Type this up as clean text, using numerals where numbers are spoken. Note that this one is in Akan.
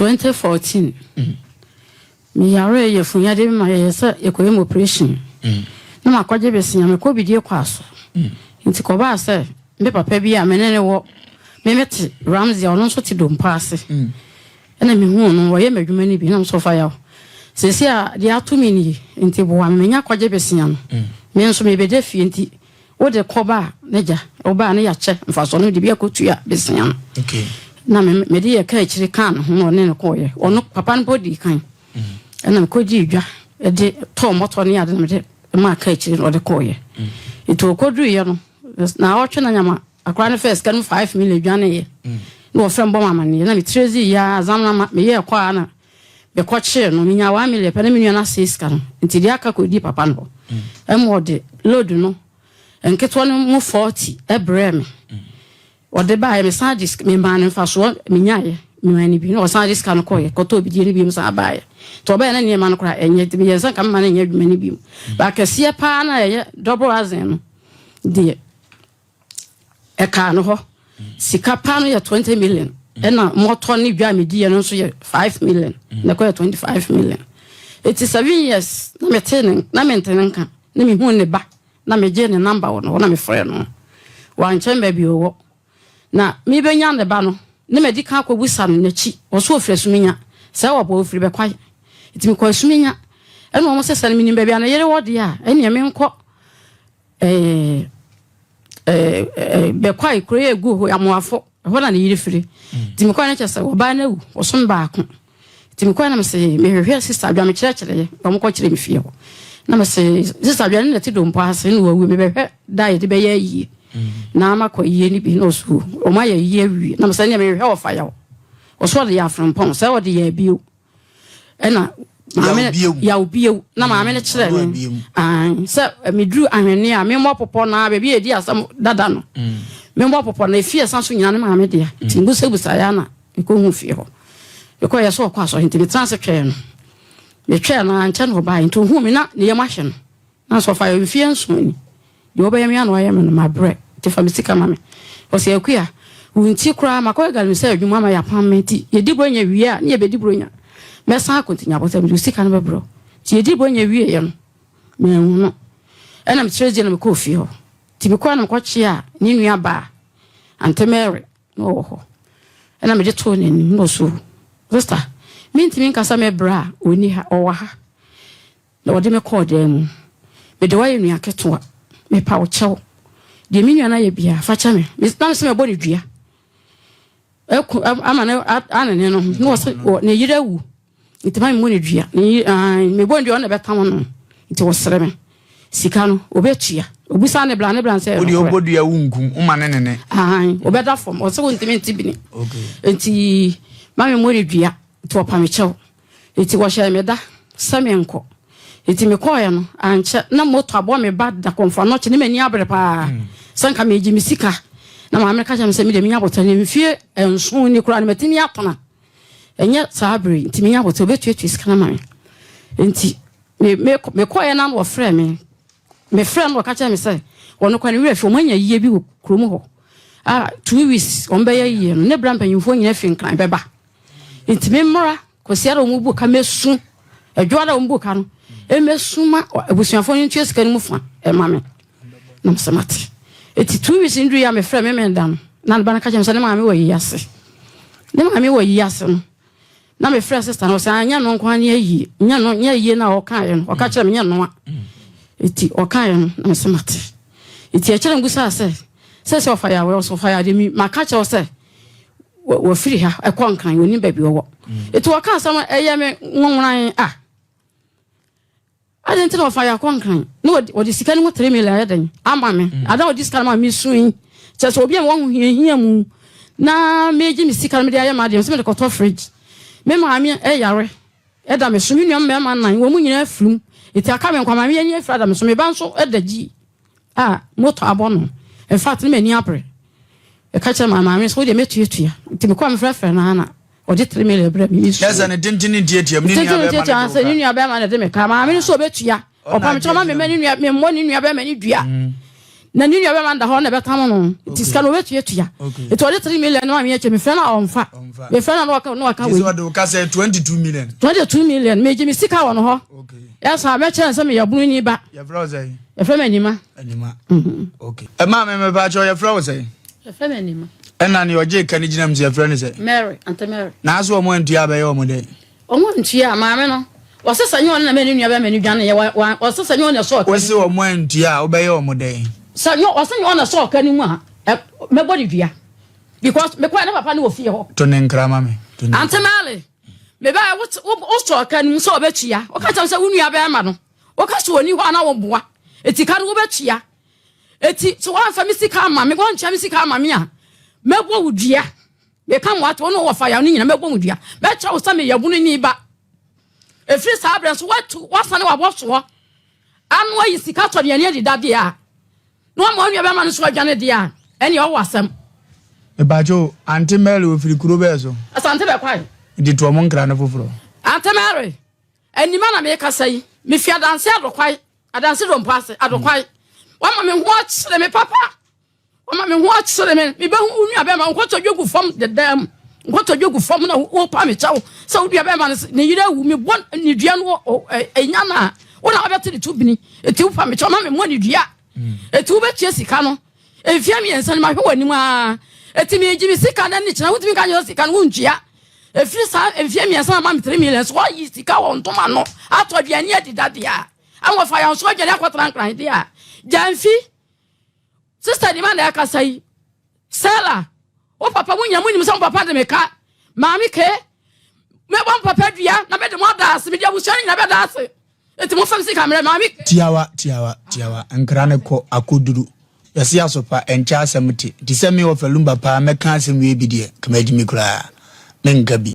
2014 meyaree yafunyadeɛ bi ma yɛyɛ sɛ yɛkɔyɛ mu operation na makɔgye besia mekɔ bidie kɔ aso nti kɔbaa sɛ me papa bi a mene ne wɔ me mete Ramsey a ɔno nso te dompo ase ɛna mehuu no wɔyɛ m'adwuma no bi na mesɛ ɔfa yaw seesei a deɛ ato me nie nti boa me menya kɔgye besia no me nso mebɛda fie nti Wode kɔ ba a, n'agya, woba a ne yɛakyɛ mfasoɔ no de bi akɔtua besia no. Okay. Na me mede yɛ kaa akyire kaa ne ho na ɔne no kɔɔyɛ. Ɔno papa no mpo dii kan. Ɛna mekɔgyee dwa de tɔɔ mmɔtɔ ne ade na mede maa kaa akyire na ɔde kɔɔyɛ. Nti ɔkɔduruiɛ no, naawɔtwe na nyama akwadaa no fɛɛ sika no mu 5 million dwaneeɛ. Na wɔfrɛ me bɔ me amaneɛ na metire dzi yɛ ara zamena ma meyɛɛ kɔ ara na Mekɔkyee no, menyaa 1 million pɛ na me nua no asɛe sika no, nti deɛ aka kɔdii papa no hɔ. Ɛma ɔde load no nketewa no mu 40 brɛɛ me. Ɔde baeɛ, mesan de sika, memaa no mfasoɔ menyaeɛ, memaa no bi na ɔsan de sika no kɔeɛ, kɔtɔɔ bidie no bio san baeɛ. Nti ɔbaeɛ na nneɛma no koraa ɛnyɛ, nti meyɛɛ sɛ nka mema no nyɛ adwuma no bio. Ba kɛseɛ paa na ɛyɛ double axle no deɛ, ɛkaa no hɔ. Sika paa no yɛ 20 million, ɛna mmɔtɔ ne dwa a mediiɛ no nso yɛ 5 million, na ɛkɔyɛ 25 million. Eti 7 years na mete ne na mente ne nka na mehu ne ba na megye ne number wɔ no hɔ na mefrɛ no, wankyɛn baabi ɔwɔ na mebɛnya ne ba no ne madi kan akɔbusa no n'akyi. Ɔso ofiri Asuminya sɛ wɔbɔ ofiri Bɛkwae, nti mekɔ Asuminya ɛna wɔn sɛ no menim baabi a ne yere wɔ deɛ a, ɛneɛ menkɔ Bɛkwae kuro yɛ gu hɔ Amoafo, ɛhɔ na ne yere firi. Nti mekɔɛ no kyɛ sɛ ɔbaa no awu ɔsom baako. Nti mekɔɛ na mesɛ mehwehwɛ Sister Adwa, mekyerɛkyerɛeɛ na wɔkɔ kyerɛ me fie hɔ na mesɛ Sister Adwa ne nɛte dompo ase na wawu, mebɛhwɛ da a yɛde bɛyɛ ayie na makɔ yie no bi na ɔso wɔn ayɛ yie awie na mesɛ neɛ mehwehwɛ ɔfa yaw, ɔso ɔde yɛ afrempɔn sɛ ɔde yɛ abio ɛna maame yaw bio na maame no kyerɛ me sɛ meduru ahwenne a memmɔ popɔ na baabi a yɛdi asɛm dada no memmɔ popɔ na efie ɛsan so nyina ne maame dea. Nti mbusabusa ya na mekɔhu fie hɔ, mekɔyɛ sɛ ɔkɔ asɔre, nti metena ase twɛɛ no. Metwɛɛ no ankyɛ na ɔbaeɛ, nti ohuu me na ne yam ahye no na nso ɔfa yɛ mfeɛ 7 ni, deɛ wobɛyɛ me a na wayɛ me no, mabrɛ, nti fa me sika ma me. Ɔsɛ akua wo nti koraa makɔyɛ galamsey adwuma ama yɛapam me, nti yɛdi bronya wie a ne yɛbɛdi bronya, mɛsan akɔ, nti nyabɔtɛ mede wo sika no bɛbrɛ wo. Nti yɛdi bronya wieɛ no manhu no, ɛna mekyerɛ gye na mekɔɔ fie hɔ. Nti mekɔɛ no mekɔkye a ne nua baa Aunty Mary na ɔwɔ hɔ, ɛna mede too n'anim na ɔso sister mentumi nka sɛ me bra a ɔnni ha, ɔwɔ ha. Na ɔde me kɔɔ dan mu. Mede wo ayɛ nua ketewa. Mepa wo kyɛw. Deɛ me nua no ayɛ biara, fa kyɛ me. Na me sɛ mɛbɔ no dua. Ɛku ama no anene no ho. Na ɔsɛ ne yere awu. Nti ma memmɔ no dua. Ne yere mebɔ no dua, ɔno na ɛbɛtam no. Nti ɔsrɛ me. Sika no, ɔbɛtua. Obusa ne bra, ne bra nsɛ ɛyɛ nokorɛ. Wode ɔbɔ dua wo nkum, woma ne nene. Ɔbɛda fam. Ɔsɛ wontumi nte bini. Nti ma memmɔ no dua. Nti ɔpa me kyɛw. Enti wɔhyɛɛ me da sɛ menkɔ. Enti mekɔeɛ no, ankyɛ na moto abɔ me ba da kɔmfoa no akyi ne m'ani abere paa sɛ nka meregye me sika. Na maame no ka kyerɛɛ me sɛ me deɛ menya abotire no mfeɛ 7 ni koraa no matumi atena. Ɛnyɛ saa bere yi nti menya abotire, wɔbɛtuatua sika no ama me. Enti me me mekɔeɛ no na wɔfrɛɛ me. Mefrɛɛ no na ɔka kyerɛɛ me sɛ wɔn koraa ne werɛ afi, wɔanya yie bi wɔ kurom hɔ a 2 weeks wɔbɛyɛ yie no, ne bra mpanyimfoɔ nyinaa fi Nkran bɛba. Nti me mmra Kwasiada a wɔn bu ka mɛsu, Adwoada a wɔn bu ka no mɛsu ma abusuafoɔ no ntua sika no mu fa ɛma me. Na mesɛ mate. Eti 2 weeks nduru yi a mefrɛ me menda no na ne ba no ka kyerɛ me sɛ ne maame wɔ yi ase. Ne maame wɔ yi ase no na mefrɛ sister no, ɔsɛ anyɛ no nko ara ne ayie, nyɛ no nyɛ ayie no a ɔkaeɛ no, ɔka kyerɛ me nyɛ noa. Eti ɔkaeɛ no na mesɛ mate. Eti akyire no mbusaa sɛ ɔfa yɛ awɛ, ɔsɛ ɔfa yɛ adeɛ mi maka kyerɛ wo sɛ wɔfiri ha ɛkɔ Nkran, wɔnim baabi wɔwɔ. Ɛti wɔka asɛm ɛyɛ me nwonworan a ade nti na wɔfa yɛ akɔ Nkran na wɔde sika no mu 3 million ayɛ dɛn ama me. Ada wɔde sika no ma me su yi kyerɛ sɛ obi a wɔho hiahia mu na megye me sika no mede ayɛ m'adeɛ sɛ mede kɔtɔ fridge. Me maame ɛyare ɛda me so, me nua mmarima nnan wɔn mu nyinaa afiri mu, ɛti aka me nkwa, maame ani afiri ada me so, me ba nso ɛda gyi a moto abɔ no. In fact, ne m'ani abere ɛka kyerɛ maa maame sɛ wodeɛ mɛtuatua. Nti mekɔ a mefrɛfrɛ no ana ɔde 3 million brɛ me. Mesu sɛ ne tenten ne ntiatia mu ne nua bɛrima ne sɛ ne nua bɛrima na de me ka maame no sɛ ɔbɛtua. Ɔpa me kyerɛ ma mema ne nua memmɔ ne nua bɛrima ne dua. Na ne nua bɛma da hɔ na ɛbɛtam no. Nti sika no ɔbɛtuatua. Nti ɔde 3 million no ma me akyɛ mefrɛ no a ɔmfa. Mefrɛ no a na waka na waka wei. Ɔde wo ka sɛ 22 million. 22 million megye me sika wɔ no hɔ. Yɛ saa mɛkyerɛ no sɛ meyɛ ɔbononi ba. Yɛfrɛ wo sɛn? Yɛfrɛ me Anima. Anima. Okay. Ɛma me mepa kyɛw yɛfrɛ wo sɛn? Yɛfrɛ me Anima. Ɛna ne ɔgye ka ne gyina mu sɛ yɛfrɛ no sɛ? Mary, Ante Mary. Naaso ɔmo antua abɛyɛ ɔmo dɛn? Ɔmo antua a, maame no, ɔse sɛ nyɛ ɔno na mɛ ne nua bɛma no dwane yɛ, wa, wa, ɔse sɛ nyɛ ɔno na ɛsɔ ɔka Wose ɔmo antua a, wobɛyɛ ɔmo dɛn? Sɛ nyɛ, ɔse nyɛ ɔno na ɛsɔ ɔka no mu a, ɛ, mɛbɔ no dua. Because mekɔɛ ne papa no wɔ fie hɔ. To ne nkra ma me. To ne Ante Mary, mebaɛ, wo, wo, wosɔ ɔka no mu sɛ ɔbɛtua. Woka kyerɛ me sɛ wo nua bɛrima no, woka sɛ ɔni hɔ a na woboa. Eti ka no wobɛtua. Eti sɛ woamfa me sika amma me, woantua me sika amma me a, mɛbɔ wo dua. Meka mo ato, wo ne wo wɔfa yaw no nyina, mɛbɔ mo dua. Mɛkyerɛ wo sɛ meyɛ bononi ba. Ɛfiri saa berɛ nso, woatu, woasane w'abɔsoɔ ano ayi sika tɔ deɛ ani adi da deɛ a, na woama wo nuabɛrima no nso adwane deɛ a, ɛnneɛ ɔwɔ asɛm. Mepakyɛw, Ante Mary ofiri kuro bɛɛ so? Asante Bɛkwae. Nti to ɔmo nkra no foforɔ. Ante Mary, Anima na mekasa yi, mefi Adanse Adokwae, Adanse Dompo ase, Adokwae. Woama me ho akyere me papa. Wama me ho akyere me. Mebɛhu wo nua bɛrima, wo nkotodwe gu fam dedaa mu. Nkotodwe gu fam na wopa me kyɛw sɛ wo nua bɛrima no ne yere awu. Mebɔ ne dua no ɛnya no a, wo na wabɛte ne to bini. Eti wopa me kyɛw ma memmɔ ne dua. Eti wobɛtua sika no. Mfeɛ mmiɛnsa no mahwɛ w'anim ara. Eti megye me sika na ne kyena wotumi ka nyɛ sika no wontua. Ɛfiri saa mfeɛ mmiɛnsa na ma me 3 million so wɔyi sika wɔ ntoma no atɔ aduane adi dadeɛ a ɛwɔ fa yɛn so adwane akɔtena nkran deɛ a gyamfi Sister Nima na ɛkasa yi. Stella, wo papa mo nyina mo nim sɛ mo papa de me ka. Maame ke, mɛbɔ mo papa dua na mede mo ada ase, mede abusua no nyina bɛda ase. Eti mo fam sika mmerɛ maame ke. Tiawa tiawa tiawa nkra no kɔ akɔduru yɛse asopa ɛnkyɛ asɛm te nti sɛ me wɔfa lumba paa mɛka asɛm wei bi deɛ nka magyimi koraa menka bi.